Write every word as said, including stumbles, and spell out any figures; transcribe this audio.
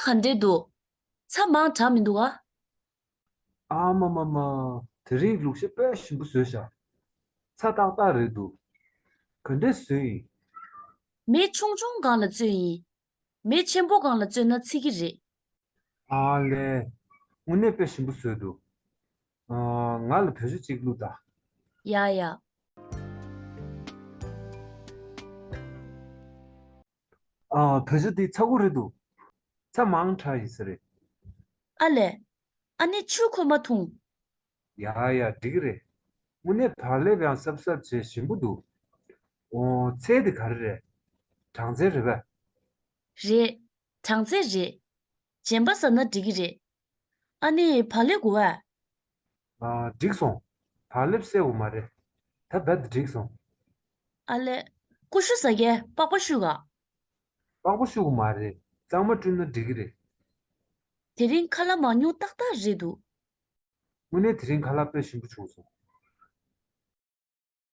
ག་འདྲས་འདུག་ཚྭ་མང་དྲགས་མི་འདུག་ག་ཨ་མ་མ་མ། དེ་རིང་ལུག་ཤ་དཔེ་ཞིམ་པོ་བཟོས་ཤག་ཚྭ་ཏག་ཏག་རེད་འདུག་ག་འདྲས་བཟོས་ཡིན། མེ་ཆུང་ཆུང་སྒང་ལ་བཙོས་ཡིན། མེ་ཆེན་པོ་སྒང་ལ་བཙོས་ན་ཚིག་གི་རེད། ཨ་ལས། དངོས་གནས་དཔེ་ཞིམ་པོ་བཟོས་འདུག་ཨ། ང་ལ་བོད་ཇ་གཅིག་བླུགས་དང་། ཡ་ཡ། ཨ། བོད་ཇ་འདི་ཚྭ་ཁུ་རེད་འདུག་ཚྭ་མང་དྲགས་ཡིན་ས་རེད། ཨ་ལས། ཨ་ནི་ཆུ་ཁོལ་མ་འཐུང་། ཡ་ཡ། འགྲིག་གི་རེད། དངོས་གནས་བག་ལེབ་ཡང་སྲབ་སྲབ་བྱས་ཞིམ་པོ་འདུག་ཨོ། ཚལ་དེ་ག་རེ་རེད། སྦྲང་ཚལ་རེད་པས། རེད། སྦྲང་ཚལ་རེད། རྗེན་པ་ཟ་ན་འགྲིག་གི་རེད། ཨ་ནི་བག་ལེབ་དགོས་པས། ཨ། འགྲིག་སོང་། བག་ལེབ་བསད་དགོས་མ་རེད། ད་རྦད་དེ་འགྲིག་སོང་། ཨ་ལས། ཀུ་ཤུ་ཟ་གས་པགས་པ་བཤུ་ག་པགས་པ་བཤུ་དགོས་མ་རེད། གཙང་མ་བཀྲུས་ན་འགྲིག་གི་རེད། དེ་རིང་ཁ་ལག་མང་ཉུང་ཏག་ཏག་རེད་འདུག་དངོས་གནས་དེ་རིང་ཁ་ལག་དཔེ་ཞིམ་པོ་བྱུང་སོང་